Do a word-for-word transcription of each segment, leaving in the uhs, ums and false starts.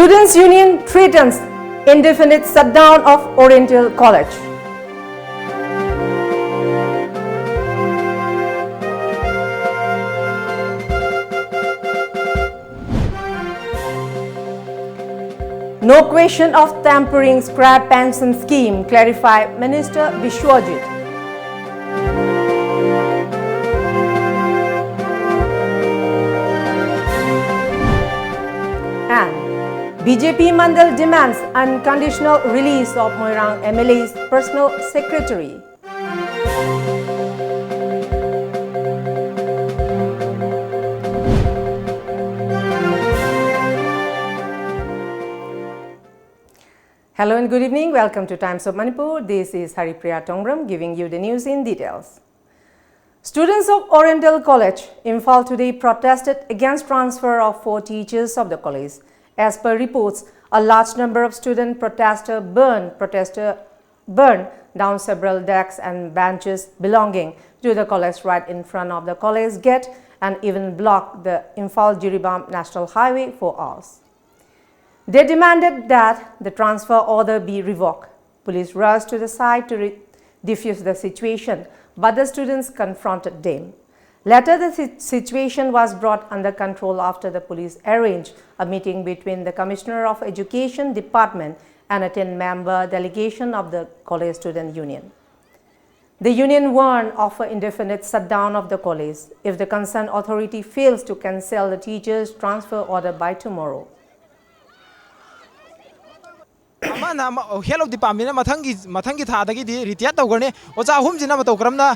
Students Union threatens indefinite shutdown of Oriental College. No question of tampering, scrap pension scheme, clarify Minister Biswajit. And B J P Mandal demands unconditional release of Moirang M L A's personal secretary. Hello and good evening. Welcome to Times of Manipur. This is Haripriya Tongbram giving you the news in details. Students of Oriental College, Imphal today protested against transfer of four teachers of the college. As per reports, a large number of student protester burned protester burned down several desks and benches belonging to the college right in front of the college gate and even blocked the Imphal Jiribam National Highway for hours. They demanded that the transfer order be revoked. Police rushed to the site to re- defuse the situation, but the students confronted them. Later, the si- situation was brought under control after the police arranged a meeting between the Commissioner of Education Department and a ten-member delegation of the College Student Union. The union warned of an indefinite shutdown of the college if the concerned authority fails to cancel the teachers' transfer order by tomorrow. ꯑꯃꯅ ꯑꯃ- head of department ꯅ ꯃꯊꯪꯒꯤ ꯃꯊꯪꯒꯤ ꯊꯥꯗꯒꯤꯗꯤ retire ꯇꯧꯈ꯭ꯔꯅꯤ꯫ ꯑꯣꯖꯥ ꯑꯍꯨꯝꯁꯤꯅ ꯃꯇꯧ ꯀꯔꯝꯅ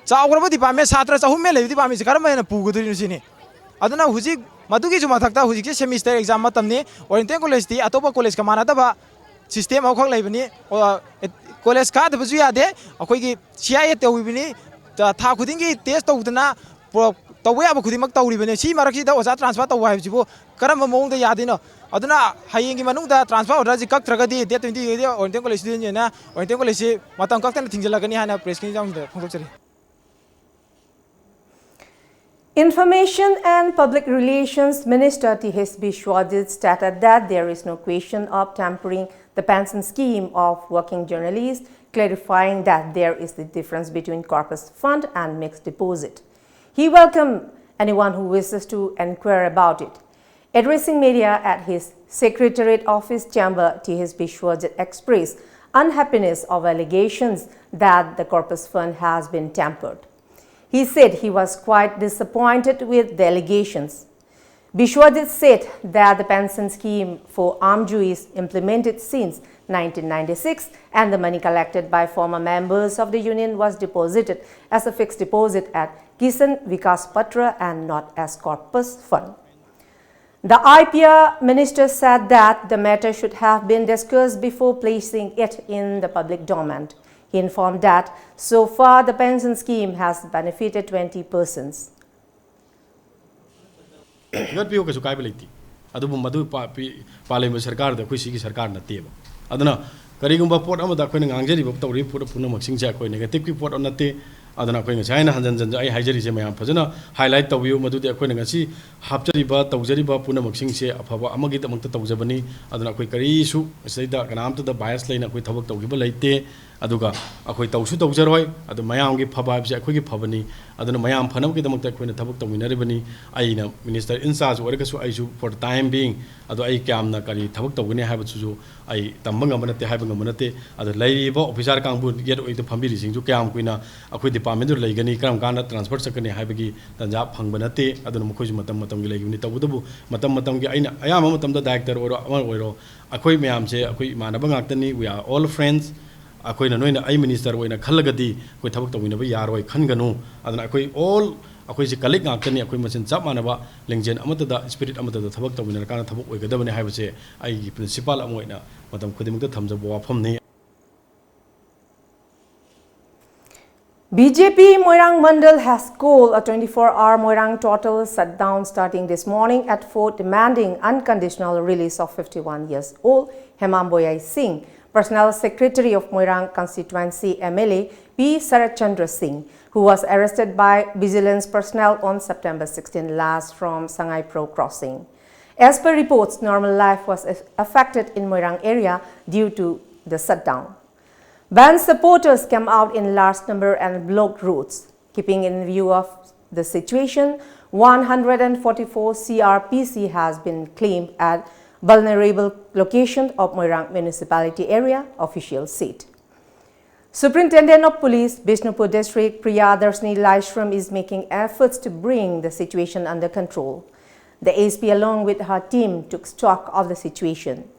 ꯆꯥꯎꯈ꯭ꯔꯕ department, ꯁꯥꯇ꯭ꯔ ꯆꯍꯨꯝ ꯍꯦꯟꯅ ꯂꯩꯕ department ꯁꯤ ꯀꯔꯝꯕ ꯍꯦꯟꯅ ꯄꯨꯒꯗꯣꯔꯤꯅꯣ ꯁꯤꯅꯤ꯫ ꯑꯗꯨꯅ ꯍꯧꯖꯤꯛ ꯃꯗꯨꯒꯤꯁꯨ ꯃꯊꯛꯇ ꯍꯧꯖꯤꯛꯁꯦ semester exam ꯃꯇꯝꯅꯤ꯫ Oriental College ꯇꯤ ꯑꯇꯣꯞꯄ college ꯀ ꯃꯥꯟꯅꯗꯕ system ꯑꯃꯈꯛ ꯂꯩꯕꯅꯤ꯫ ꯑꯣ, ꯑꯦ- college ꯀꯥꯗꯕꯁꯨ ꯌꯥꯗꯦ꯫ ꯑꯩꯈꯣꯏꯒꯤ C I A ꯇꯧꯔꯤꯕꯅꯤ꯫ ꯊꯥ ꯈꯨꯗꯤꯡꯒꯤ test ꯇꯧꯗꯅ ꯄ꯭ꯔꯣ- ꯇꯧꯕ ꯌꯥꯕ ꯈꯨꯗꯤꯡꯃꯛ ꯇꯧꯔꯤꯕꯅꯤ꯫ ꯁꯤ ꯃꯔꯛꯁꯤꯗ ꯑꯣꯖꯥ transfer ꯇꯧꯕ ꯍꯥꯏꯕꯁꯤꯕꯨ ꯀꯔꯝꯕ ꯃꯑꯣꯡꯗ ꯌꯥꯗꯣꯏꯅꯣ? ꯑꯗꯨꯅ ꯍꯌꯦꯡꯒꯤ ꯃꯅꯨꯡꯗ transfer order ꯁꯤ ꯀꯛꯇ꯭ꯔꯒꯗꯤ date twenty ꯗ Oriental College Student Union ꯅ Oriental College ꯁꯤ ꯃꯇꯝ ꯀꯛꯇꯅ ꯊꯤꯡꯖꯤꯜꯂꯛꯀꯅꯤ ꯍꯥꯏꯅ press ꯀꯤ ꯌꯥꯎꯁꯤꯗ ꯐꯣꯡꯗꯣꯛꯆꯔꯤ꯫ Information and Public Relations Minister T H Biswajit stated that there is no question of tampering the pension scheme of working journalists, clarifying that there is the difference between corpus fund and mixed deposit. He welcomed anyone who wishes to inquire about it. Addressing media at his Secretariat Office chamber, T H Biswajit expressed unhappiness of allegations that the corpus fund has been tampered. He said he was quite disappointed with the allegations. Biswajit said that the pension scheme for AAMJU is implemented since nineteen ninety-six, and the money collected by former members of the union was deposited as a fixed deposit at Kisan Vikas Patra and not as corpus fund. The I P R minister said that the matter should have been discussed before placing it in the public domain. He informed that so far the pension scheme has benefited twenty persons. ꯍꯦꯟꯒꯠꯄꯤꯌꯨ, ꯀꯩꯁꯨ ꯀꯥꯏꯕ ꯂꯩꯇꯦ꯫ ꯑꯗꯨꯕꯨ ꯃꯗꯨ ꯄꯥ-, ꯄꯤ-, ꯄꯥꯜꯂꯤꯕ ꯁꯔꯀꯥꯔꯗ ꯑꯩꯈꯣꯏ ꯁꯤꯒꯤ ꯁꯔꯀꯥꯔ ꯅꯠꯇꯦꯕ꯫ ꯑꯗꯨꯅ ꯀꯔꯤꯒꯨꯝꯕ ꯄꯣꯠ ꯑꯃꯗ ꯑꯩꯈꯣꯏꯅ ꯉꯥꯡꯖꯔꯤꯕ, ꯇꯧꯔꯤꯕ ꯄꯣꯠ ꯄꯨꯝꯅꯃꯛꯁꯤꯡꯁꯦ ꯑꯩꯈꯣꯏ negative ꯀꯤ ꯄꯣꯠ ꯅꯠꯇꯦ꯫ ꯑꯗꯨꯅ ꯑꯩꯈꯣꯏ ꯉꯁꯥꯏ ꯍꯥꯏꯅ ꯍꯟꯖꯟ ꯍꯟꯖꯟ ꯑꯩ ꯍꯥꯏꯖꯔꯤꯁꯦ ꯃꯌꯥꯝ ꯐꯖꯅ highlight ꯇꯧꯕꯤꯌꯨ, ꯃꯗꯨꯗꯤ ꯑꯩꯈꯣꯏꯅ ꯉꯁꯤ ꯍꯥꯞꯆꯔꯤꯕ, ꯇꯧꯖꯔꯤꯕ ꯄꯨꯝꯅꯃꯛꯁꯤꯡꯁꯦ ꯑꯐꯕ ꯑꯃꯒꯤꯗꯃꯛꯇ ꯇꯧꯖꯕꯅꯤ꯫ ꯑꯗꯨꯅ ꯑꯩꯈꯣꯏ ꯀꯔꯤꯁꯨ ꯃꯁꯤꯗꯩꯗ ꯀꯅꯥꯝꯇꯗ bias ꯂꯩꯅ ꯑꯩꯈꯣꯏ ꯊꯕꯛ ꯇꯧꯈꯤꯕ ꯂꯩꯇꯦ꯫ ꯑꯗꯨꯒ ꯑꯩꯈꯣꯏ ꯇꯧꯁꯨ ꯇꯧꯖꯔꯣꯏ꯫ ꯑꯗꯨ ꯃꯌꯥꯝꯒꯤ ꯐꯕ ꯍꯥꯏꯕꯁꯦ ꯑꯩꯈꯣꯏꯒꯤ ꯐꯕꯅꯤ꯫ ꯑꯗꯨꯅ ꯃꯌꯥꯝ ꯐꯅꯕꯒꯤꯗꯃꯛꯇ ꯑꯩꯈꯣꯏꯅ ꯊꯕꯛ ꯇꯧꯃꯤꯟꯅꯔꯤꯕꯅꯤ꯫ ꯑꯩꯅ minister in charge ꯑꯣꯏꯔꯒꯁꯨ ꯑꯩꯁꯨ for the time being ꯑꯗꯣ ꯑꯩ ꯀꯌꯥꯝꯅ ꯀꯔꯤ ꯊꯕꯛ ꯇꯧꯒꯅꯤ ꯍꯥꯏꯕꯁꯤꯁꯨ ꯑꯩ ꯇꯝꯕ ꯉꯝꯕ ꯅꯠꯇꯦ, ꯍꯥꯏꯕ ꯉꯝꯕ ꯅꯠꯇꯦ꯫ ꯑꯗꯣ ꯂꯩꯔꯤꯕ officer ꯀꯥꯡꯕꯨ ꯌꯦꯠ ꯑꯣꯏꯗ ꯐꯝꯕꯤꯔꯤꯁꯤꯡꯁꯨ ꯀꯌꯥꯝ ꯀꯨꯏꯅ ꯑꯩꯈꯣꯏ department ꯇꯨ ꯂꯩꯒꯅꯤ, ꯀꯔꯝ ꯀꯥꯟꯗ transfer ꯆꯠꯀꯅꯤ ꯍꯥꯏꯕꯒꯤ ꯇꯥꯟꯖꯥ ꯐꯪꯕ ꯅꯠꯇꯦ꯫ ꯑꯗꯨꯅ ꯃꯈꯣꯏꯁꯨ ꯃꯇꯝ ꯃꯇꯝꯒꯤ ꯂꯩꯈꯤꯕꯅꯤ꯫ ꯇꯧꯕꯇꯕꯨ ꯃꯇꯝ ꯃꯇꯝꯒꯤ ꯑꯩꯅ ꯑꯌꯥꯝꯕ ꯃꯇꯝꯗ director ꯑꯣꯏꯔꯣ ꯑꯃ ꯑꯣꯏꯔꯣ, ꯑꯩꯈꯣꯏ ꯃꯌꯥꯝꯁꯦ ꯑꯩꯈꯣꯏ ꯏꯃꯥꯟꯅꯕ ꯉꯥꯛꯇꯅꯤ, we are all friends꯫ ꯑꯩꯈꯣꯏꯅ ꯅꯣꯏꯅ ꯑꯩ minister ꯑꯣꯏꯅ ꯈꯜꯂꯒꯗꯤ ꯑꯩꯈꯣꯏ ꯊꯕꯛ ꯇꯧꯃꯤꯟꯅꯕ ꯌꯥꯔꯣꯏ ꯈꯟꯒꯅꯨ꯫ ꯑꯗꯨꯅ ꯑꯩꯈꯣꯏ all ꯑꯩꯈꯣꯏꯁꯦ colleague ꯉꯥꯛꯇꯅꯤ, ꯑꯩꯈꯣꯏ ꯃꯁꯦꯟ ꯆꯞ ꯃꯥꯟꯅꯕ ꯂꯤꯡꯖꯦꯜ ꯑꯃꯠꯇꯗ, spirit ꯑꯃꯠꯇꯗ ꯊꯕꯛ ꯇꯧꯃꯤꯟꯅꯔꯀꯥꯟꯗ ꯊꯕꯛ ꯑꯣꯏꯒꯗꯕꯅꯤ ꯍꯥꯏꯕꯁꯦ ꯑꯩꯒꯤ principle ꯑꯃ ꯑꯣꯏꯅ ꯃꯇꯝ ꯈꯨꯗꯤꯡꯃꯛꯇ ꯊꯝꯖꯕ ꯋꯥꯐꯝꯅꯤ꯫ B J P Moirang Mandal has called a twenty-four hour Moirang total shutdown starting this morning at four, demanding unconditional release of fifty-one years old Hemam Boyai Singh, Personal Secretary of Moirang Constituency M L A P Sarat Chandra Singh, who was arrested by vigilance personnel on September sixteen last from Sangaipro crossing. As per reports, normal life was aff- affected in Moirang area due to the shutdown. Band supporters came out in large number and blocked roads. Keeping in view of the situation, one hundred forty-four C R P C has been claimed at vulnerable location of Moirang Municipality Area, official said. Superintendent of Police, Bishnupur District, Priyadarshini Laishram is making efforts to bring the situation under control. The S P, along with her team, took stock of the situation.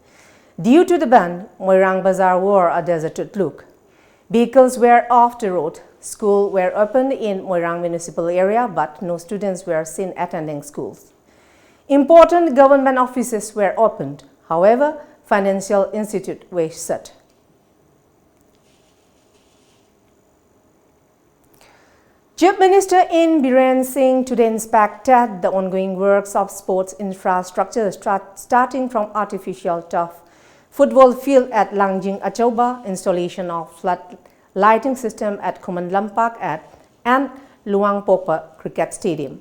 Due to the ban, Moirang Bazar wore a deserted look. Vehicles were off the road. Schools were opened in Moirang municipal area, but no students were seen attending schools. Important government offices were opened. However, financial institutes were shut. Chief Minister N Biren Singh today inspected the ongoing works of sports infrastructure, start, starting from artificial turf football field at Langjing Achauba, installation of flood lighting system at Khuman Lampak at, and Luang Popa Cricket Stadium.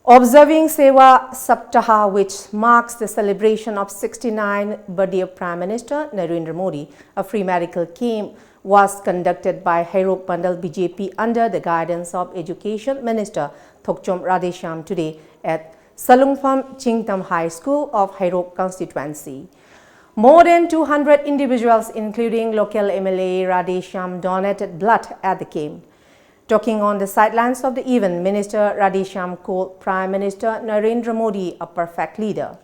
Observing Seva Saptaha, which marks the celebration of sixty-ninth birthday of Prime Minister Narendra Modi, a free medical camp was conducted by Heirok Mandal B J P under the guidance of Education Minister Thokchom Radheshyam today at Salungpham Chingtam High School of Heirok constituency. More than two hundred individuals, including local M L A Radheshyam, donated blood at the camp. Talking on the sidelines of the event, Minister Radheshyam called Prime Minister Narendra Modi a perfect leader.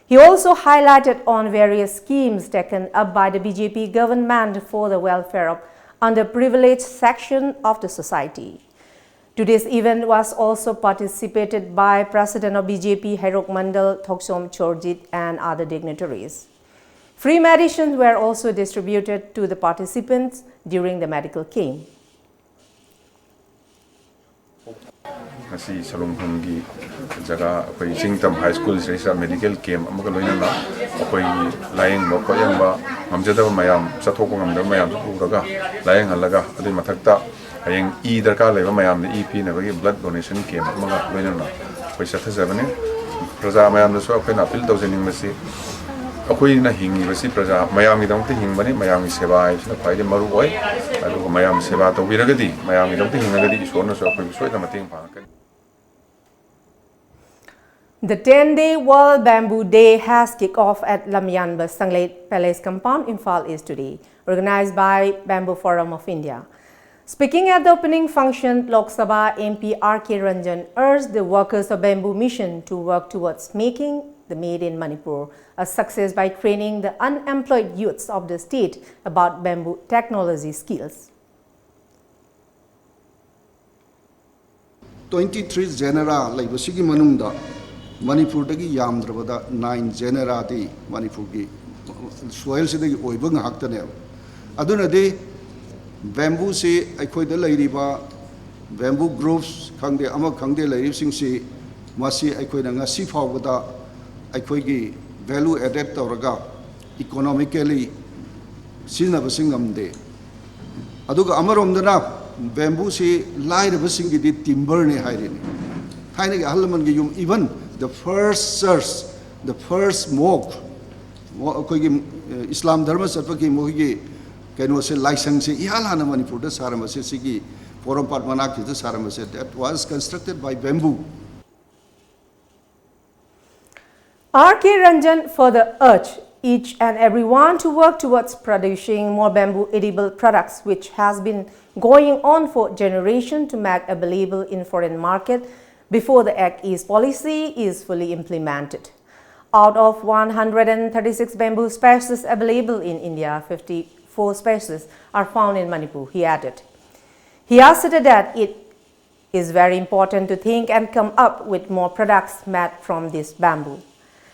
He also highlighted on various schemes taken up by the B J P government for the welfare of underprivileged section of the society. Today's event was also participated by President of B J P Heirok Mandal Thokchom Chorjit and other dignitaries. Free medicines were also distributed to the participants during the medical camp. ꯉꯁꯤ ꯁꯂꯨꯡꯐꯝꯒꯤ ꯖꯒꯥ ꯑꯩꯈꯣꯏ ꯆꯤꯡꯇꯝ ꯍꯥꯏ ꯁ꯭ꯀꯨꯜꯁꯤꯗꯩꯁꯤꯗ medical camp ꯑꯃꯒ ꯂꯣꯏꯅꯅ ꯑꯩꯈꯣꯏꯒꯤ ꯂꯥꯌꯦꯡꯕ ꯈꯣꯠꯌꯦꯡꯕ ꯉꯝꯖꯗꯕ ꯃꯌꯥꯝ, ꯆꯠꯊꯣꯛꯄ ꯉꯝꯗꯕ ꯃꯌꯥꯝꯁꯨ ꯄꯨꯔꯒ ꯂꯥꯌꯦꯡꯍꯜꯂꯒ, ꯑꯗꯨꯒꯤ ꯃꯊꯛꯇ ꯍꯌꯦꯡ ꯏ ꯗꯔꯀꯥꯔ ꯂꯩꯕ ꯃꯌꯥꯝꯗ ꯏ ꯄꯤꯅꯕꯒꯤ ꯕ꯭ꯂꯗ ꯗꯣꯅꯦꯁꯟ ꯀꯦꯝꯞ ꯑꯃꯒ ꯂꯣꯏꯅꯅ ꯑꯩꯈꯣꯏ ꯆꯠꯊꯖꯕꯅꯤ꯫ ꯄ꯭ꯔꯖꯥ ꯃꯌꯥꯝꯗꯁꯨ ꯑꯩꯈꯣꯏꯅ ꯑꯄꯤꯜ ꯇꯧꯖꯅꯤꯡꯕꯁꯤ, ꯑꯩꯈꯣꯏꯅ ꯍꯤꯡꯉꯤꯕꯁꯤ ꯄ꯭ꯔꯖꯥ ꯃꯌꯥꯝꯒꯤꯗꯃꯛꯇ ꯍꯤꯡꯕꯅꯤ꯫ ꯃꯌꯥꯝꯒꯤ ꯁꯦꯕꯥ ꯍꯥꯏꯕꯁꯤꯅ ꯈ꯭ꯋꯥꯏꯗꯒꯤ ꯃꯔꯨ ꯑꯣꯏ꯫ ꯑꯗꯨꯒ ꯃꯌꯥꯝ ꯁꯦꯕꯥ ꯇꯧꯕꯤꯔꯒꯗꯤ, ꯃꯌꯥꯝꯒꯤꯗꯃꯛꯇ ꯍꯤꯡꯉꯒꯗꯤ ꯏꯁꯣꯔꯅꯁꯨ ꯑꯩꯈꯣꯏꯕꯨ ꯁꯣꯏꯗꯅ ꯃꯇꯦꯡ ꯄꯥꯡꯉꯛꯀꯅꯤ꯫ The ten-day World Bamboo Day has kicked off at Lamyanba Sangleit Palace Compound, Imphal East today, organized by Bamboo Forum of India. Speaking at the opening function, Lok Sabha M P R K Ranjan urged the workers of Bamboo Mission to work towards making the Made in Manipur a success by training the unemployed youths of the state about bamboo technology skills. Twenty three genera ꯂꯩꯕꯁꯤꯒꯤ ꯃꯅꯨꯡꯗ ꯃꯅꯤꯄꯨꯔꯗꯒꯤ ꯌꯥꯝꯗ꯭ꯔꯕꯗ nine generaꯗꯤ ꯃꯅꯤꯄꯨꯔꯒꯤ soilꯁꯤꯗꯒꯤ ꯑꯣꯏꯕ ꯉꯥꯛꯇꯅꯦꯕ꯫ ꯑꯗꯨꯅꯗꯤ bambooꯁꯤ ꯑꯩꯈꯣꯏꯗ ꯂꯩꯔꯤꯕ bamboo groups ꯈꯪꯗꯦ ꯑꯃ ꯈꯪꯗꯦ ꯂꯩꯔꯤꯕꯁꯤꯡꯁꯤ ꯃꯁꯤ ꯑꯩꯈꯣꯏꯅ ꯉꯁꯤ ꯐꯥꯎꯕꯗ ꯑꯩꯈꯣꯏꯒꯤ value added ꯇꯧꯔꯒ economically ꯁꯤꯖꯤꯟꯅꯕꯁꯤ ꯉꯝꯗꯦ꯫ ꯑꯗꯨꯒ ꯑꯃꯔꯣꯝꯗꯅ bambooꯁꯤ ꯂꯥꯏꯔꯕꯁꯤꯡꯒꯤꯗꯤ timberꯅꯤ ꯍꯥꯏꯔꯤꯅꯤ꯫ ꯊꯥꯏꯅꯒꯤ ꯑꯍꯜ ꯂꯃꯟꯒꯤ ꯌꯨꯝ, even the first church, the first mosque, ꯑꯩꯈꯣꯏꯒꯤ ꯏꯁꯂꯥꯝ ꯙꯔꯃ ꯆꯠꯄꯒꯤ ꯃꯈꯣꯏꯒꯤ ꯀꯩꯅꯣꯁꯦ, ꯂꯥꯏꯁꯪꯁꯦ ꯏꯍꯥꯟ ꯍꯥꯟꯅ ꯃꯅꯤꯄꯨꯔꯗ ꯁꯥꯔꯝꯕꯁꯦ ꯁꯤꯒꯤ ꯄꯣꯔꯣꯝꯄꯥꯠ ꯃꯅꯥꯛꯀꯤꯗ ꯁꯥꯔꯝꯕꯁꯦ, that was constructed by bamboo. R K Ranjan further urged each and everyone to work towards producing more bamboo edible products, which has been going on for generation to make available in foreign market before the Act East policy is fully implemented. Out of one hundred and thirty-six bamboo species available in India, fifty-four species are found in Manipur, he added. He asserted that it is very important to think and come up with more products made from this bamboo.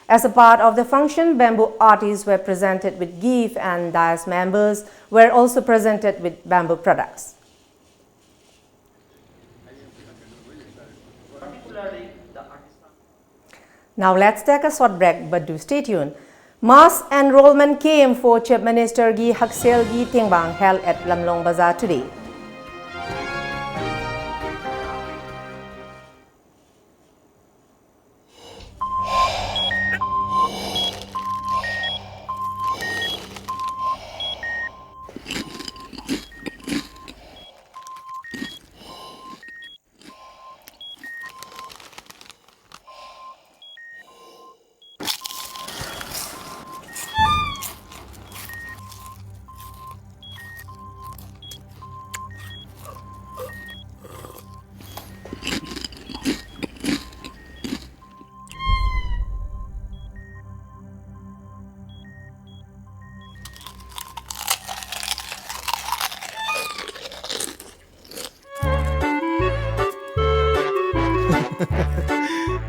As a part of the function, bamboo artists were presented with gift and dais members were also presented with bamboo products. Now let's take a short break, but do stay tuned. Mass enrollment camp for Chief Minister gi ꯍꯛꯁꯦꯜꯒꯤ ꯇꯦꯡꯕꯥꯡ held at Lamlong Bazar today.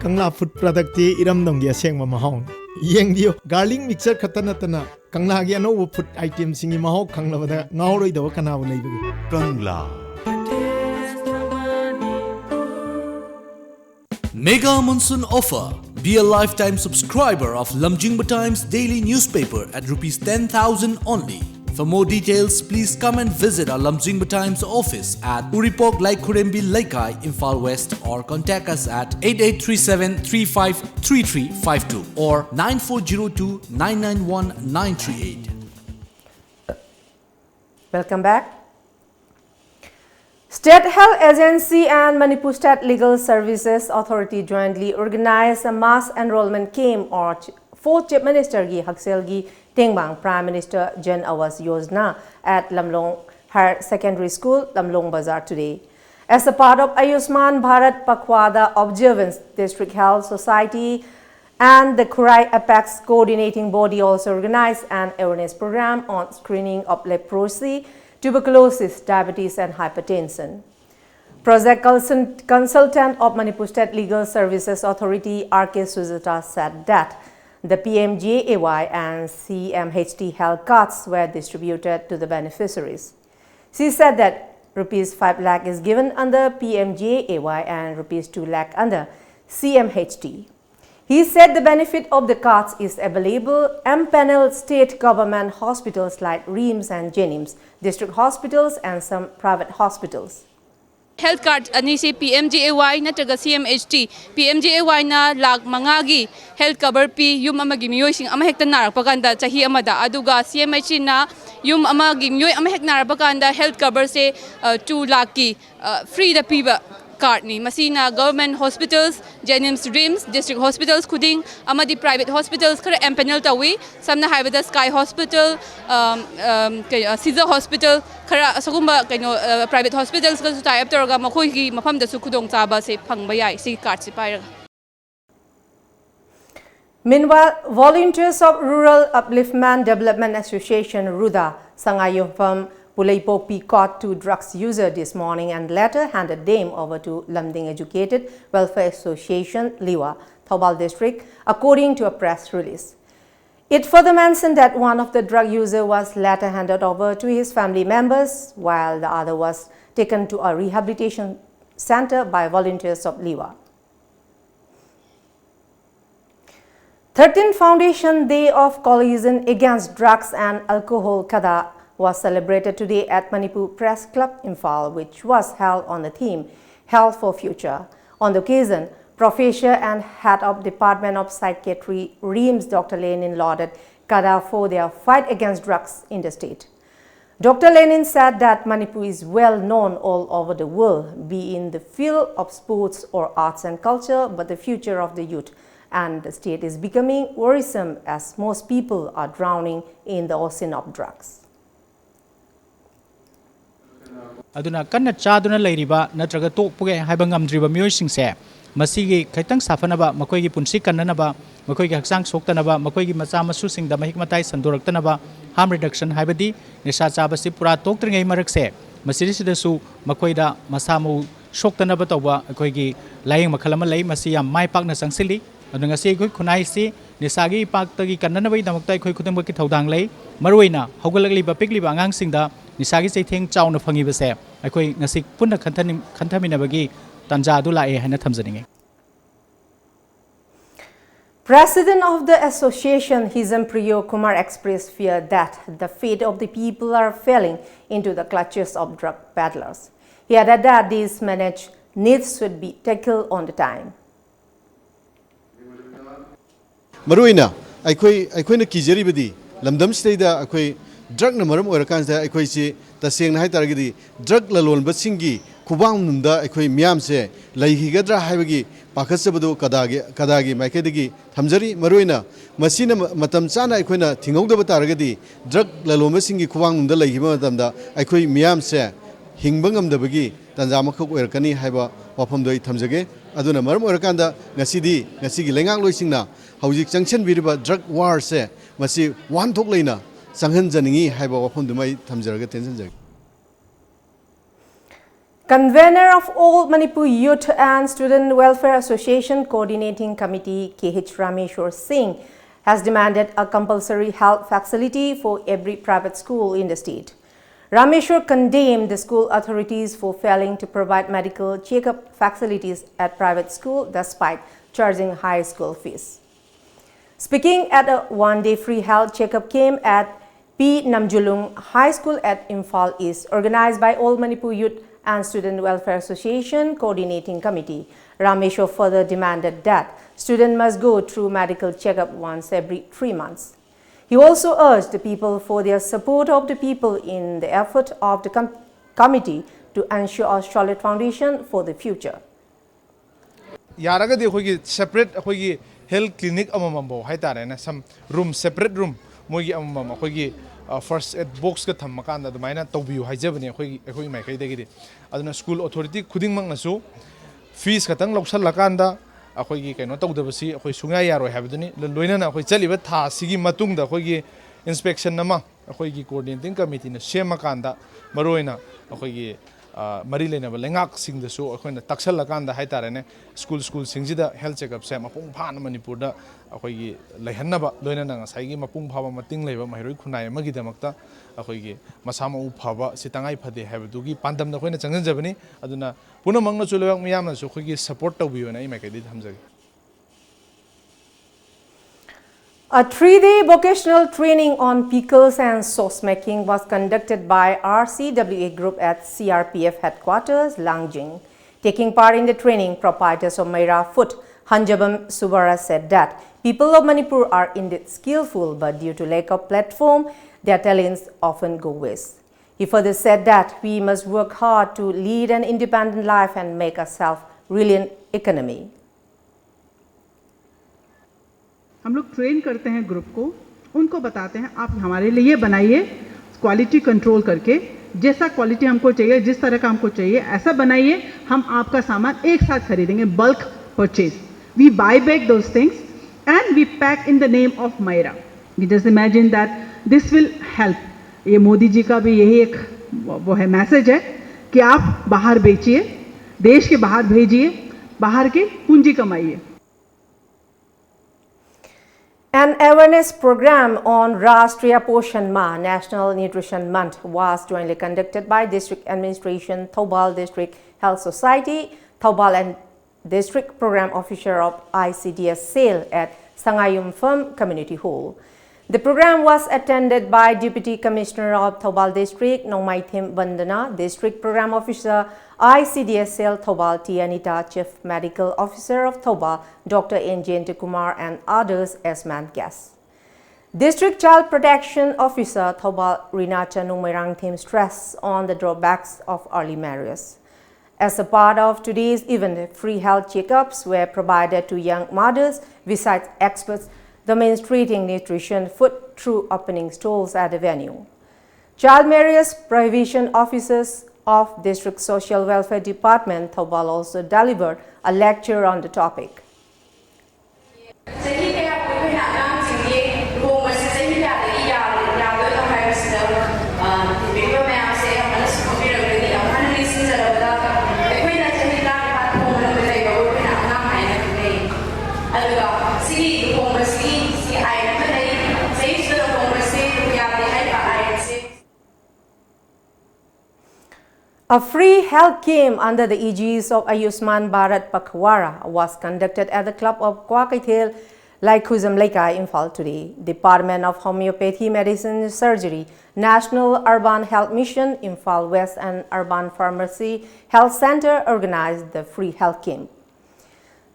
Kangla food product ꯇꯤ ꯏꯔꯝꯗꯝꯒꯤ ꯑꯁꯦꯡꯕ ꯃꯍꯥꯎꯅꯤ꯫ ꯌꯦꯡꯕꯤꯌꯨ, garlic mixture ꯈꯛꯇ ꯅꯠꯇꯅ ꯀꯪꯂꯥꯒꯤ ꯑꯅꯧꯕ food item ꯁꯤꯡꯒꯤ ꯃꯍꯥꯎ ꯈꯪꯂꯕꯗ ꯉꯥꯎꯔꯣꯏꯗꯕ ꯀꯅꯥꯕꯨ ꯂꯩꯕꯒꯦ? Kangla. Mega Monsoon Offer. Be a lifetime subscriber of Lamjingba Times daily newspaper at rupees ten thousand only. For more details, please come and visit our Lamjingba Times office at Uripok Laikhurembi Leikai, Imphal West, or contact us at eight eight three seven three five three three five two or nine four zero two nine nine one nine three eight. Welcome back. State Health Agency and Manipur State Legal Services Authority jointly organized a mass enrollment camp or ch- for Chief Minister gi ꯍꯛꯁꯦꯜꯒꯤ ꯇꯦꯡꯕꯥꯡ, Prime Minister Jan Awas Yojana, at Lamlong Higher Secondary School, Lamlong Bazar today. As a part of Ayushman Bharat Pakhwada observance, District Health Society and the Khurai Apex Coordinating Body also organized an awareness program on screening of leprosy, tuberculosis, diabetes, and hypertension. Project consul- consultant of Manipur State Legal Services Authority, R K Sujata, said that the P M J A Y and C M H T health cards were distributed to the beneficiaries. She said that rupees five lakh is given under P M J A Y and rupees two lakh under C M H T. He said the benefit of the cards is available, empaneled state government hospitals like RIMS and JNIMS, district hospitals and some private hospitals. Health card ꯑꯅꯤꯁꯤ P M J A Y ꯅꯠꯇ꯭ꯔꯒ C M H T, P M J A Y ꯅ ꯂꯥꯛ ꯃꯉꯥꯒꯤ health cover ꯄꯤ, ꯌꯨꯝ ꯑꯃꯒꯤ ꯃꯤꯑꯣꯏꯁꯤꯡ ꯑꯃ ꯍꯦꯛꯇ ꯅꯥꯔꯛꯄ ꯀꯥꯟꯗ ꯆꯍꯤ ꯑꯃꯗ, ꯑꯗꯨꯒ C M H T ꯅ ꯌꯨꯝ ꯑꯃꯒꯤ ꯃꯤꯑꯣꯏ ꯑꯃ ꯍꯦꯛ ꯅꯥꯔꯛꯄ ꯀꯥꯟꯗ health cover ꯁꯦ, ꯑ, two ꯂꯥꯛꯀꯤ, ꯑ, free ꯗ ꯄꯤꯕ card ꯅꯤ꯫ ꯃꯁꯤꯅ government hospitals, JNIMS, RIMS, district hospitals ꯈꯨꯗꯤꯡ ꯑꯃꯗꯤ private hospitals ꯈꯔ empanel ꯇꯧꯏ꯫ ꯁꯝꯅ ꯍꯥꯏꯔꯕꯗ Sky Hospital, ꯑꯝ, ꯑꯝ, ꯀꯩ, ꯑ, Caesar Hospital, ꯈꯔ ꯑꯁꯤꯒꯨꯝꯕ ꯀꯩꯅꯣ, ꯑ, private hospitals ꯀꯁꯨ tie up ꯇꯧꯔꯒ ꯃꯈꯣꯏꯒꯤ ꯃꯐꯝꯗꯁꯨ ꯈꯨꯗꯣꯡꯆꯥꯕꯁꯦ ꯐꯪꯕ ꯌꯥꯏ ꯁꯤꯒꯤ card ꯁꯤ ꯄꯥꯏꯔꯒ꯫ Meanwhile, volunteers of Rural Upliftment Development Association, RUDA, Sangayompham Puleipokpi caught two drugs user this morning and later handed them over to Lumding Educated Welfare Association, Liwa, Thoubal District, according to a press release. It further mentioned that one of the drug user was later handed over to his family members, while the other was taken to a rehabilitation center by volunteers of Liwa. Thirteenth Foundation Day of Coalition Against Drugs and Alcohol, CADA, was celebrated today at Manipur Press Club, Imphal, which was held on the theme Health for Future. On the occasion, Professor and Head of Department of Psychiatry, RIMS, Doctor Lenin lauded CADA for their fight against drugs in the state. Doctor Lenin said that Manipur is well known all over the world, be in the field of sports or arts and culture, but the future of the youth and the state is becoming worrisome as most people are drowning in the ocean of drugs. ꯑꯗꯨꯅ ꯀꯟꯅ ꯆꯥꯗꯨꯅ ꯂꯩꯔꯤꯕ ꯅꯠꯇ꯭ꯔꯒ ꯇꯣꯛꯄꯒꯦ ꯍꯥꯏꯕ ꯉꯝꯗ꯭ꯔꯤꯕ ꯃꯤꯑꯣꯏꯁꯤꯡꯁꯦ ꯃꯁꯤꯒꯤ ꯈꯤꯇꯪ ꯁꯥꯐꯅꯕ, ꯃꯈꯣꯏꯒꯤ ꯄꯨꯟꯁꯤ ꯀꯟꯅꯅꯕ, ꯃꯈꯣꯏꯒꯤ ꯍꯛꯆꯥꯡ ꯁꯣꯛꯇꯅꯕ, ꯃꯈꯣꯏꯒꯤ ꯃꯆꯥ ꯃꯁꯨꯁꯤꯡꯗ ꯃꯍꯤꯛ ꯃꯇꯥꯏ ꯁꯟꯗꯣꯔꯛꯇꯅꯕ harm reduction ꯍꯥꯏꯕꯗꯤ ꯅꯤꯁꯥ ꯆꯥꯕꯁꯤ ꯄꯨꯔꯥ ꯇꯣꯛꯇ꯭ꯔꯤꯉꯩ ꯃꯔꯛꯁꯦ ꯃꯁꯤꯗꯩꯁꯤꯗꯁꯨ ꯃꯈꯣꯏꯗ ꯃꯁꯥ ꯃꯎ ꯁꯣꯛꯇꯅꯕ ꯇꯧꯕ ꯑꯩꯈꯣꯏꯒꯤ ꯂꯥꯏꯌꯦꯡ ꯃꯈꯜ ꯑꯃ ꯂꯩ꯫ ꯃꯁꯤ ꯌꯥꯝ ꯃꯥꯏ ꯄꯥꯛꯅ ꯆꯪꯁꯤꯜꯂꯤ꯫ ꯑꯗꯨꯅ ꯉꯁꯤ ꯑꯩꯈꯣꯏ ꯈꯨꯟꯅꯥꯏꯁꯤ ꯅꯤꯁꯥꯒꯤ ꯏꯄꯥꯛꯇꯒꯤ ꯀꯟꯅꯅꯕꯒꯤꯗꯃꯛꯇ ꯑꯩꯈꯣꯏ ꯈꯨꯗꯤꯡꯃꯛꯀꯤ ꯊꯧꯗꯥꯡ ꯂꯩ꯫ ꯃꯔꯨꯑꯣꯏꯅ ꯍꯧꯒꯠꯂꯛꯂꯤꯕ ꯄꯤꯛꯂꯤꯕ ꯑꯉꯥꯡꯁꯤꯡꯗ ꯅꯤꯁꯥꯒꯤ ꯆꯩꯊꯦꯡ ꯆꯥꯎꯅ ꯐꯪꯉꯤꯕꯁꯦ ꯑꯩꯈꯣꯏ ꯉꯁꯤ ꯄꯨꯟꯅ ꯈꯟꯊꯅꯤꯡ-, ꯈꯟꯊꯃꯤꯟꯅꯕꯒꯤ ꯇꯥꯟꯖꯥ ꯑꯗꯨ ꯂꯥꯛꯑꯦ ꯍꯥꯏꯅ ꯊꯝꯖꯅꯤꯡꯉꯤ꯫ President of the association, Hizam Priyo Kumar, expressed fear that the fate of the people are falling into the clutches of drug peddlers. He added that this menace needs should be tackled on the time. ꯃꯔꯨꯑꯣꯏꯅ ꯑꯩꯈꯣꯏ ꯑꯩꯈꯣꯏꯅ ꯀꯤꯖꯔꯤꯕꯗꯤ ꯂꯝꯗꯝꯁꯤꯗꯩꯗ ꯑꯩꯈꯣꯏ ꯗ꯭ꯔꯛꯅ ꯃꯔꯝ ꯑꯣꯏꯔꯀꯥꯟꯁꯤꯗ ꯑꯩꯈꯣꯏꯁꯤ ꯇꯁꯦꯡꯅ ꯍꯥꯏ ꯇꯥꯔꯒꯗꯤ drug ꯂꯂꯣꯟꯕꯁꯤꯡꯒꯤ ꯈꯨꯕꯥꯡꯅꯨꯡꯗ ꯑꯩꯈꯣꯏ ꯃꯤꯌꯥꯝꯁꯦ ꯂꯩꯈꯤꯒꯗ꯭ꯔꯥ ꯍꯥꯏꯕꯒꯤ ꯄꯥꯈꯠꯆꯕꯗꯨ ꯀꯗꯥꯒꯤ ꯀꯗꯥꯒꯤ ꯃꯥꯏꯀꯩꯗꯒꯤ ꯊꯝꯖꯔꯤ꯫ ꯃꯔꯨꯑꯣꯏꯅ ꯃꯁꯤꯅ ꯃ- ꯃꯇꯝ ꯆꯥꯅ ꯑꯩꯈꯣꯏꯅ ꯊꯤꯡꯍꯧꯗꯕ ꯇꯥꯔꯒꯗꯤ ꯗ꯭ꯔꯛ ꯂꯂꯣꯟꯕꯁꯤꯡꯒꯤ ꯈꯨꯕꯥꯡꯅꯨꯡꯗ ꯂꯩꯈꯤꯕ ꯃꯇꯝꯗ ꯑꯩꯈꯣꯏ ꯃꯤꯌꯥꯝꯁꯦ ꯍꯤꯡꯕ ꯉꯝꯗꯕꯒꯤ ꯇꯥꯟꯖꯥ ꯑꯃꯈꯛ ꯑꯣꯏꯔꯛꯀꯅꯤ ꯍꯥꯏꯕ ꯋꯥꯐꯝꯗꯣ ꯑꯩ ꯊꯝꯖꯒꯦ꯫ ꯑꯗꯨꯅ ꯃꯔꯝ ꯑꯣꯏꯔꯀꯥꯟꯗ ꯉꯁꯤꯗꯤ ꯉꯁꯤꯒꯤ ꯂꯩꯉꯥꯛꯂꯣꯏꯁꯤꯡꯅ ꯍꯧꯖꯤꯛ ꯆꯪꯁꯤꯟꯕꯤꯔꯤꯕ ꯗ꯭ꯔꯛ ꯋꯥꯔꯁꯦ ꯃꯁꯤ ꯋꯥꯍꯟꯊꯣꯛ ꯂꯩꯅ ꯆꯪꯍꯟꯖꯅꯤꯡꯏ ꯍꯥꯏꯕ ꯋꯥꯐꯝꯗꯨꯃ ꯑꯩ ꯊꯝꯖꯔꯒ ꯇꯦꯟꯁꯤꯟꯖꯒꯦ꯫ Convener of All Manipur Youth and Student Welfare Association Coordinating Committee, K H Rameshwar Singh, has demanded a compulsory health facility for every private school in the state. Rameshwar condemned the school authorities for failing to provide medical checkup facilities at private school despite charging high school fees. Speaking at a one-day free health checkup camp at P Namjulung High School at Imphal East, organized by All Manipur Youth and Student Welfare Association Coordinating Committee, Rameshwar further demanded that students must go through medical checkup once every three months. He also urged the people for their support of the people in the effort of the com- committee to ensure a solid foundation for the future. ꯌꯥꯔꯒꯗꯤ ꯑꯩꯈꯣꯏꯒꯤ separate ꯑꯩꯈꯣꯏꯒꯤ health clinic ꯑꯃꯃꯝꯐꯥꯎ ꯍꯥꯏꯇꯥꯔꯦꯅꯦ, some room, separate room, ꯃꯣꯏꯒꯤ ꯑꯃꯃꯝ ꯑꯩꯈꯣꯏꯒꯤ first aid boxꯀ ꯊꯝꯃꯀꯥꯟꯗ ꯑꯗꯨꯃꯥꯏꯅ ꯇꯧꯕꯤꯌꯨ ꯍꯥꯏꯖꯕꯅꯦ ꯑꯩꯈꯣꯏꯒꯤ ꯑꯩꯈꯣꯏ ꯃꯥꯏꯀꯩꯗꯒꯤꯗꯤ꯫ ꯑꯗꯨꯅ school authority ꯈꯨꯗꯤꯡꯃꯛꯅꯁꯨ fees ꯈꯛꯇꯪ ꯂꯧꯁꯜꯂꯀꯥꯟꯗ ꯑꯩꯈꯣꯏꯒꯤ ꯀꯩꯅꯣ ꯇꯧꯗꯕꯁꯤ ꯑꯩꯈꯣꯏ ꯁꯨꯡꯌꯥ ꯌꯥꯔꯣꯏ ꯍꯥꯏꯕꯗꯨꯅꯤ꯫ ꯂꯣꯏꯅꯅ ꯑꯩꯈꯣꯏ ꯆꯠꯂꯤꯕ ꯊꯥ ꯑꯁꯤꯒꯤ ꯃꯇꯨꯡꯗ ꯑꯩꯈꯣꯏꯒꯤ inspection ꯑꯃ ꯑꯩꯈꯣꯏꯒꯤ coordinating committeeꯅ ꯁꯦꯝꯃꯀꯥꯟꯗ ꯃꯔꯨꯑꯣꯏꯅ ꯑꯩꯈꯣꯏꯒꯤ ꯃꯔꯤ ꯂꯩꯅꯕ ꯂꯩꯉꯥꯛꯁꯤꯡꯗꯁꯨ ꯑꯩꯈꯣꯏꯅ ꯇꯛꯁꯜꯂꯀꯥꯟꯗ ꯍꯥꯏꯇꯥꯔꯦꯅꯦ, school schoolꯁꯤꯡꯁꯤꯗ health checkupꯁꯦ ꯃꯄꯨꯡ ꯐꯥꯅ ꯃꯅꯤꯄꯨꯔꯗ ꯑꯩꯈꯣꯏꯒꯤ ꯂꯩꯍꯟꯅꯕ, ꯂꯣꯏꯅꯅ ꯉꯁꯥꯏꯒꯤ ꯃꯄꯨꯡ ꯐꯥꯕ ꯃꯇꯤꯡ ꯂꯩꯕ ꯃꯍꯩꯔꯣꯏ ꯈꯨꯟꯅꯥꯏ ꯑꯃꯒꯤꯗꯃꯛꯇ ꯑꯩꯈꯣꯏꯒꯤ ꯃꯁꯥ ꯃꯎ ꯐꯕ ꯁꯤ ꯇꯉꯥꯏ ꯐꯗꯦ ꯍꯥꯏꯕꯗꯨꯒꯤ ꯄꯥꯟꯗꯝꯗ ꯑꯩꯈꯣꯏꯅ ꯆꯪꯁꯤꯟꯖꯕꯅꯤ꯫ ꯑꯗꯨꯅ ꯄꯨꯝꯅꯃꯛꯅꯁꯨ, ꯂꯩꯕꯥꯛ ꯃꯤꯌꯥꯝꯅꯁꯨ ꯑꯩꯈꯣꯏꯒꯤ support ꯇꯧꯕꯤꯌꯣꯅ ꯑꯩ ꯃꯥꯏꯀꯩꯗꯒꯤ ꯊꯝꯖꯒꯦ꯫ A three-day vocational training on pickles and sauce making was conducted by R C W A group at C R P F headquarters, Langjing. Taking part in the training, proprietors of Meira Food, Hanjabam Subara, said that people of Manipur are indeed skillful, but due to lack of platform, their talents often go waste. He further said that we must work hard to lead an independent life and make ourselves resilient economy. हम लोग train करते हैं group को, उनको बताते हैं आप हमारे लिए बनाइए क्वालिटी कंट्रोल करके, जैसा क्वालिटी हमको चाहिए, जिस तरह का हमको चाहिए, ऐसा बनाइए, हम आपका सामान एक साथ खरीदेंगे, bulk purchase. We buy back those things and we pack in the name of Meira. You just imagine that this will help. ये मोदी जी का भी यही एक वो है, मैसेज है कि आप बाहर बेचिए, देश के बाहर भेजिए, बाहर की पूंजी कमाइए. An awareness program on Rashtriya Poshan Maah, National Nutrition Month, was jointly conducted by District Administration, Thoubal District Health Society, Thoubal and District Program Officer of I C D S SAIL at Sangayumpham Community Hall. The program was attended by Deputy Commissioner of Thoubal District, Nongmaithim Vandana, District Program Officer, I C D S SAIL Thoubal, T Anita, Chief Medical Officer of Thoubal, Doctor N Jayantakumar, and others as main guests. District Child Protection Officer Thoubal, Rinacha Nongmairangthim, stressed on the drawbacks of early marriage. As a part of today's event, free health checkups were provided to young mothers, besides experts demonstrating nutrition food through opening stalls at the venue. Child Marriage Prohibition Officers of District Social Welfare Department, Thoubal, also delivered a lecture on the topic. ꯆꯍꯤ ꯀꯌꯥ ꯑꯣꯏꯕꯅ ꯑꯉꯥꯡꯁꯤꯡꯒꯤ ꯂꯨꯍꯣꯡꯕꯁꯤ ꯆꯍꯤ ꯀꯌꯥꯗꯒꯤ ꯌꯥ-, ꯌꯥꯗꯣꯏꯅꯣ ꯍꯥꯏꯕꯁꯤꯗ, ꯑ, ꯊꯤꯕꯤꯔꯤꯕ ꯃꯌꯥꯝꯁꯦ ꯑꯃꯨꯛ ꯍꯟꯅ ꯁꯨꯝ ꯈꯪꯕꯤꯔꯝꯒꯅꯤ꯫ ꯑꯃꯨꯛ ꯍꯟꯅ ꯅꯤꯡꯁꯤꯡꯖꯔꯕꯗ, ꯑꯩꯈꯣꯏꯅ ꯆꯍꯤ ꯇꯔꯥꯅꯤꯄꯥꯟ ꯂꯨꯍꯣꯡꯕ ꯃꯅꯨꯡꯗ ꯂꯩꯕ ꯑꯩꯈꯣꯏꯅ ꯑꯉꯥꯡ ꯍꯥꯏꯅ ꯈꯪꯅꯩ꯫ ꯑꯗꯨꯒ ꯁꯤꯒꯤ ꯂꯨꯍꯣꯡꯕꯁꯤꯒꯤ ꯁꯤ ꯑꯥꯏꯟ ꯑꯃ ꯂꯩ꯫ ꯆꯍꯤ ꯁꯨꯗꯅ ꯂꯨꯍꯣꯡꯕꯁꯦ ꯌꯥꯗꯦ ꯍꯥꯏꯕ ꯑꯥꯏꯟꯁꯦ꯫ A free health camp under the aegis of Ayushman Bharat Pakhwara was conducted at the club of Kwakeithel Laikhujam Leikai, Imphal Today. Department of Homeopathy Medicine Surgery, National Urban Health Mission, Imphal West and Urban Pharmacy Health Center organized the free health camp.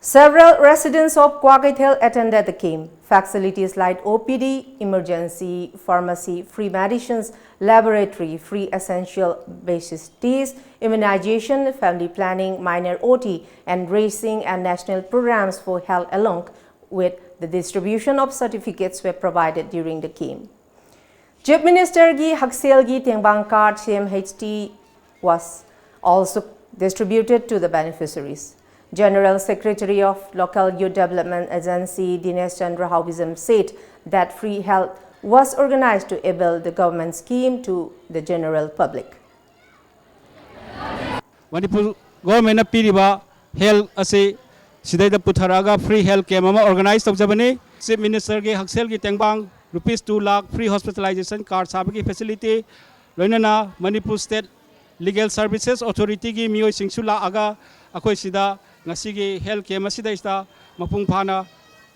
Several residents of Kwakeithel attended the camp. Facilities like O P D, emergency pharmacy, free medicines, laboratory, free essential basis teas, immunization, family planning, minor O T, and racing and national programs for health along with the distribution of certificates were provided during the camp. Chief Minister gi Hakselgi Tengbang card, C M H T, was also distributed to the beneficiaries. General Secretary of Local Youth Development Agency, Dinesh Chandra Haobijam, said that free health was organized to avail the government scheme to the general public. Manipur ꯒꯣꯔꯃꯦꯟꯅ ꯄꯤꯔꯤꯕ health ꯑꯁꯤ ꯁꯤꯗꯩꯗ ꯄꯨꯊꯔꯛꯑꯒ free health ꯀꯦꯝ ꯑꯃ organise ꯇꯧꯖꯕꯅꯤ꯫ Chief ꯃꯤꯅꯤꯁꯇꯔꯒꯤ ꯍꯛꯁꯦꯜꯒꯤ ꯇꯦꯡꯕꯥꯡ rupees two lakh free hospitalisation card ꯁꯥꯕꯒꯤ ꯐꯦꯁꯤꯂꯤꯇꯤ, ꯂꯣꯏꯅꯅ ꯃꯅꯤꯄꯨꯔ ꯁ꯭ꯇꯦꯠ ꯂꯤꯒꯦꯜ ꯁꯔꯚꯤꯁꯦꯁ ꯑꯣꯊꯣꯔꯤꯇꯤꯒꯤ ꯃꯤꯑꯣꯏꯁꯤꯡꯁꯨ ꯂꯥꯛꯑꯒ ꯑꯩꯈꯣꯏ ꯁꯤꯗ ꯉꯁꯤꯒꯤ ꯍꯦꯜꯊ ꯀꯦꯝ ꯑꯁꯤꯗꯩꯁꯤꯗ ꯃꯄꯨꯡ ꯐꯥꯅ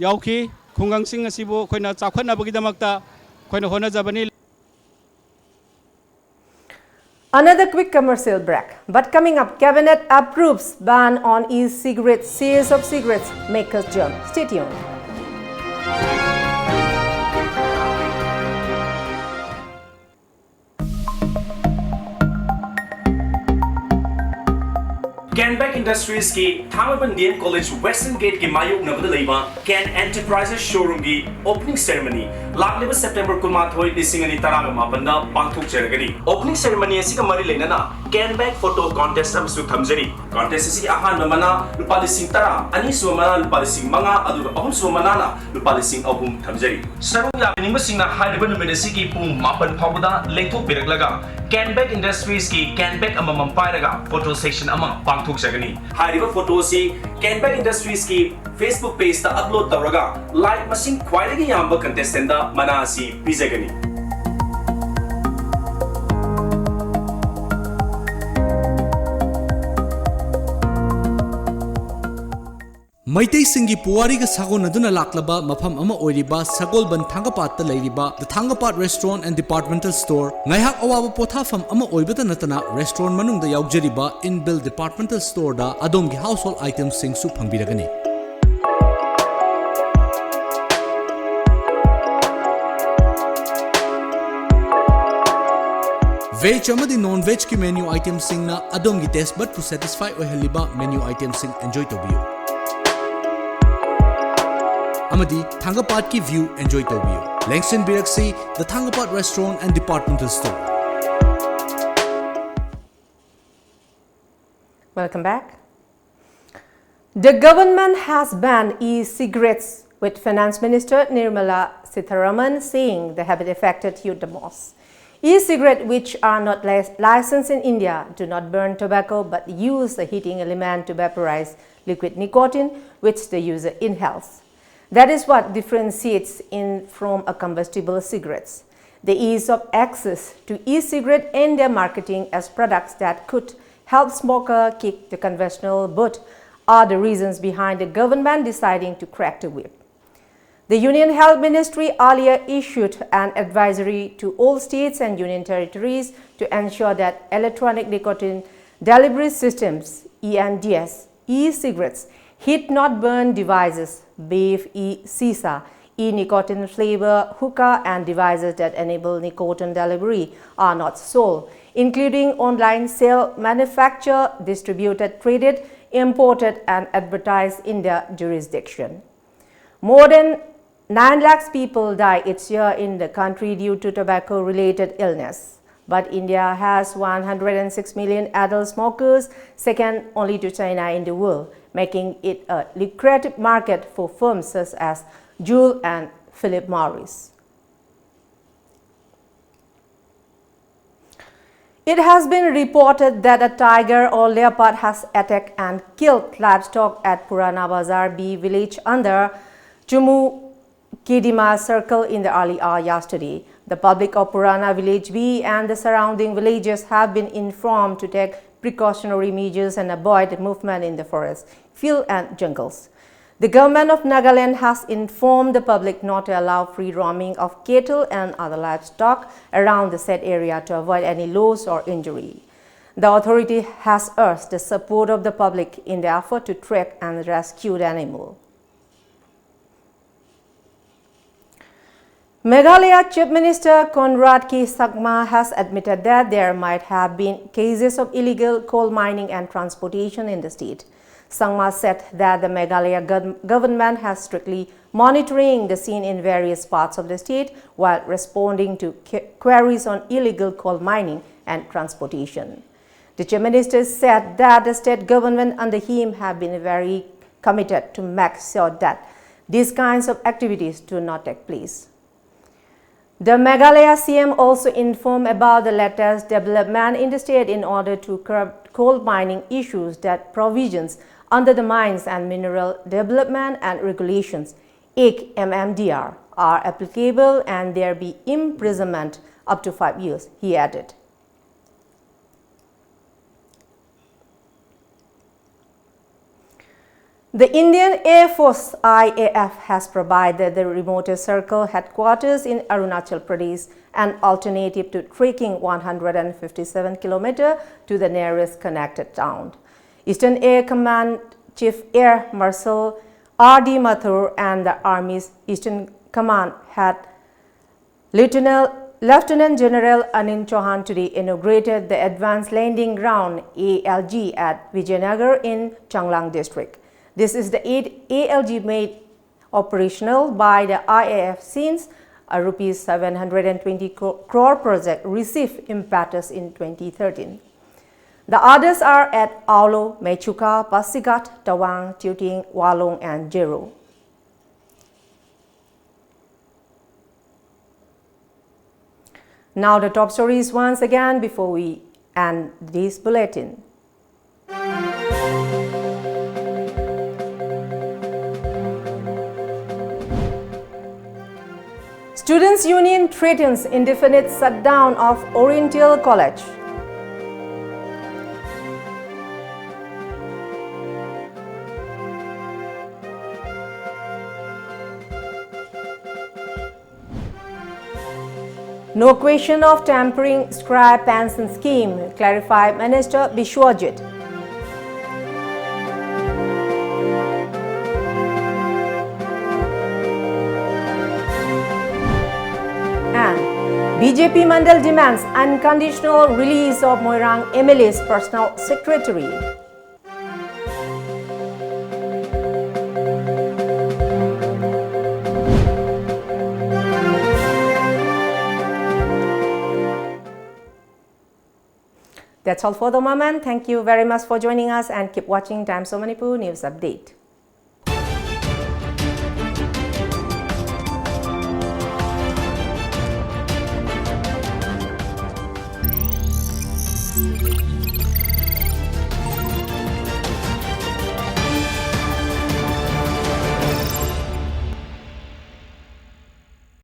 ꯌꯥꯎꯈꯤ꯫ ꯈꯨꯡꯒꯪꯁꯤꯡ ꯑꯁꯤꯕꯨ ꯑꯩꯈꯣꯏꯅ ꯆꯥꯎꯈꯠꯅꯕꯒꯤꯗꯃꯛꯇ ꯑꯩꯈꯣꯏꯅ ꯍꯣꯠꯅꯖꯕꯅꯤ꯫ Another quick commercial break. But coming up, Cabinet approves ban on e-cigarette, sales of cigarettes makers jump. Stay tuned. Canback Industries ꯀꯤ ꯊꯥꯡꯃꯩꯕꯟ D M College Western Gate ꯀꯤ ꯃꯥꯌꯣꯛꯅꯕꯗ ꯂꯩꯕ Can Enterprises Showroom ꯒꯤ opening ceremony ꯂꯥꯛꯂꯤꯕ September ꯀꯨꯟꯃꯥꯊꯣꯏ, ꯂꯤꯁꯤꯡ ꯑꯅꯤ ꯇꯔꯥꯒ ꯃꯥꯄꯟꯗ ꯄꯥꯡꯊꯣꯛꯆꯔꯒꯅꯤ꯫ Opening ceremony ꯑꯁꯤꯒ ꯃꯔꯤ ꯂꯩꯅꯅ Canback Photo Contest ꯑꯃꯁꯨ ꯊꯝꯖꯔꯤ꯫ Contest ꯑꯁꯤꯒꯤ ꯑꯍꯥꯟꯕ ꯃꯅꯥ ꯂꯨꯄꯥ ꯂꯤꯁꯤꯡ ꯇꯔꯥ, ꯑꯅꯤꯁꯨꯕ ꯃꯅꯥ ꯂꯨꯄꯥ ꯂꯤꯁꯤꯡ ꯃꯉꯥ, ꯑꯗꯨꯒ ꯑꯍꯨꯝꯁꯨꯕ ꯃꯅꯥꯅ ꯂꯨꯄꯥ ꯂꯤꯁꯤꯡ ꯑꯍꯨꯝ ꯊꯝꯖꯔꯤ꯫ ꯁꯔꯨꯛ ꯌꯥꯕꯤꯅꯤꯡꯕꯁꯤꯡꯅ ꯍꯥꯏꯔꯤꯕ ꯅꯨꯃꯤꯠ ꯑꯁꯤꯒꯤ ꯄꯨꯡ ꯃꯥꯄꯟ ꯐꯥꯎꯕꯗ ꯂꯦꯡꯊꯣꯛꯄꯤꯔꯛꯂꯒ Canback Industries ꯀꯤ Canback ꯑꯃꯃꯝ ꯄꯥꯏꯔꯒ photo session ꯑꯃ ꯄꯥꯡꯊꯣꯛꯆꯒꯅꯤ꯫ ꯍꯥꯏꯔꯤꯕ photo ꯑꯁꯤ Canback Industries ꯀꯤ Facebook page ꯇ upload ꯇꯧꯔꯒ like ꯃꯁꯤꯡ ꯈ꯭ꯋꯥꯏꯗꯒꯤ ꯌꯥꯝꯕ contestant ꯇ ꯃꯅꯥ ꯑꯁꯤ ꯄꯤꯖꯒꯅꯤ꯫ ꯃꯩꯇꯩꯁꯤꯡꯒꯤ ꯄꯨꯋꯥꯔꯤꯒ ꯁꯥꯒꯣꯟꯅꯗꯨꯅ ꯂꯥꯛꯂꯕ ꯃꯐꯝ ꯑꯃ ꯑꯣꯏꯔꯤꯕ ꯁꯒꯣꯜꯕꯟ ꯊꯥꯡꯒꯄꯥꯠꯇ ꯂꯩꯔꯤꯕ The Thangapad Restaurant and Departmental Store ꯉꯥꯏꯍꯥꯛ ꯑꯋꯥꯕ ꯄꯣꯊꯥꯐꯝ ꯑꯃ ꯑꯣꯏꯕꯇ ꯅꯠꯇꯅ restaurant ꯃꯅꯨꯡꯗ ꯌꯥꯎꯖꯔꯤꯕ inbuilt departmental storeꯗ ꯑꯗꯣꯝꯒꯤ household itemꯁꯤꯡꯁꯨ ꯐꯪꯕꯤꯔꯒꯅꯤ꯫ Veg ꯑꯃꯗꯤ non vegꯀꯤ menu itemꯁꯤꯡꯅ ꯑꯗꯣꯝꯒꯤ taste budꯄꯨ satisfy ꯑꯣꯏꯍꯜꯂꯤꯕ menu itemꯁꯤꯡ enjoy ꯇꯧꯕꯤꯌꯨ꯫ ꯑꯃꯗꯤ ꯊꯥꯡꯒꯄꯥꯠꯀꯤ view enjoy ꯇꯧꯕꯤꯌꯨ꯫ ꯂꯦꯡꯁꯤꯟꯕꯤꯔꯛꯁꯤ The Thangapad Restaurant and Departmental Store꯫ Welcome back. The government has banned e-cigarettes, with Finance Minister Nirmala Sitharaman saying they have affected youth the most. E-cigarettes, which are not li- licensed in India, do not burn tobacco but use a heating element to vaporize liquid nicotine, which the user inhales. That is what differentiates it from a combustible cigarettes. The ease of access to e-cigarette and their marketing as products that could help smoker kick the conventional butt are the reasons behind the government deciding to crack the whip. The Union Health Ministry earlier issued an advisory to all states and union territories to ensure that electronic nicotine delivery systems, E N Ds, e-cigarettes, heat-not-burn devices, vape e-shisha, e-nicotine flavor hookah, and devices that enable nicotine delivery are not sold, including online sale, manufactured, distributed, traded, imported, and advertised in their jurisdiction. More than nine lakhs people die each year in the country due to tobacco-related illness. But India has one hundred and six million adult smokers, second only to China in the world, making it a lucrative market for firms such as Juul and Philip Morris. It has been reported that a tiger or leopard has attacked and killed livestock at Purana Bazar B village under Chumu Kidima circle in the early hour yesterday. The public of Purana Village B and the surrounding villages have been informed to take precautionary measures and avoid movement in the forest, field and jungles. The government of Nagaland has informed the public not to allow free roaming of cattle and other livestock around the said area to avoid any loss or injury. The authority has urged the support of the public in the effort to track and rescue the animal. Meghalaya Chief Minister Conrad K Sangma has admitted that there might have been cases of illegal coal mining and transportation in the state. Sangma said that the Meghalaya gov- government has strictly monitoring the scene in various parts of the state while responding to que- queries on illegal coal mining and transportation. The Chief Minister said that the state government under him have been very committed to make sure that these kinds of activities do not take place. The Meghalaya C M also informed about the latest development in the state in order to curb coal mining issues that provisions under the Mines and Mineral Development and Regulations, Act M M D R, are applicable and there be imprisonment up to five years, he added. The Indian Air Force I A F has provided the remote circle headquarters in Arunachal Pradesh an alternative to trekking one hundred fifty-seven kilometers to the nearest connected town. Eastern Air Command Chief Air Marshal R D Mathur and the Army's Eastern Command had Lieutenant, Lieutenant General Anil Chauhan today inaugurated the Advanced Landing Ground, A L G, at Vijaynagar in Changlang district. This is the eighth A L G made operational by the I A F since a rupees seven hundred twenty cro- crore project received impetus in twenty thirteen. The others are at Aolo, Mechuka, Pasighat, Tawang, Tuting, Walong, and Jero. Now the top stories once again before we end this bulletin. Students Union threatens indefinite shutdown of Oriental College. No question of tampering, scrap pension scheme, clarified Minister Biswajit. And B J P Mandal demands unconditional release of Moirang M L A's personal secretary. That's all for the moment. Thank you very much for joining us and keep watching Times of Manipur News Update.